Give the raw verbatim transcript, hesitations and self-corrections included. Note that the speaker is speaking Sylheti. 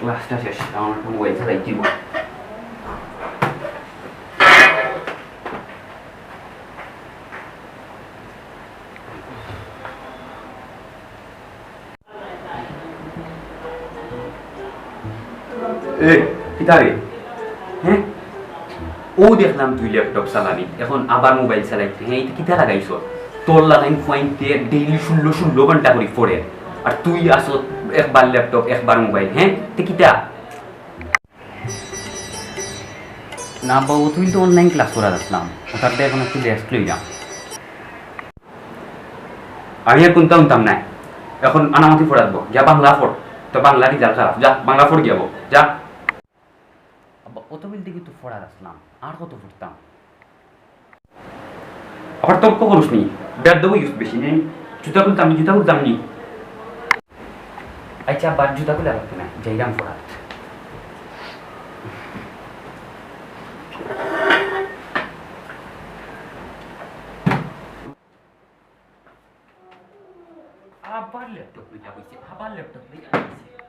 ক্লাসটা শেষ, আমার একটা মোবাইল চালাইতে অইবো। এ, কিতা রে? হ্যাঁ? অউ দেখলাম তুই ল্যাপটপ চালানি, এখন আবার মোবাইল চালাইতে। হ্যাঁ, ইটা কিতা লাগাইছস? তোর লাখান ফুয়াইন্তে ডেইলি ষোলো, ষোলো ঘন্টা করি পড়ের, আর তুই আছস একবার ল্যাপটপ, একবার মোবাইল। হ্যাঁ, তে কিতা? না বাবু, তুমি তো অনলাইন ক্লাস করাত আছলাম, ওটাতে এখন একটু রেস্ট লইলাম। আমি আর কুন্তা হুনতাম নায়, এখন আনামতি পড়াত ব। গিয়া বাংলা পড়, তোর বাংলা রেজাল্ট খারাপ। যা, বাংলা পড় গিয়া ব, যা। আব্বা, অত বেল থাকি তো পড়াত আছলাম, আর কত পড়তাম? আবার তর্ক করস নি, বেয়াদবি করস বেশি নি। জুতা খুলতাম নি, জুতা খুলতাম নি। আচ্ছা, আব্বা, জুতা খুলা লাগতো নায়, যাইরাম পড়াত। আবার ল্যাপটপ লইয়া বইছে, আবার ল্যাপটপ লইয়া বইছে।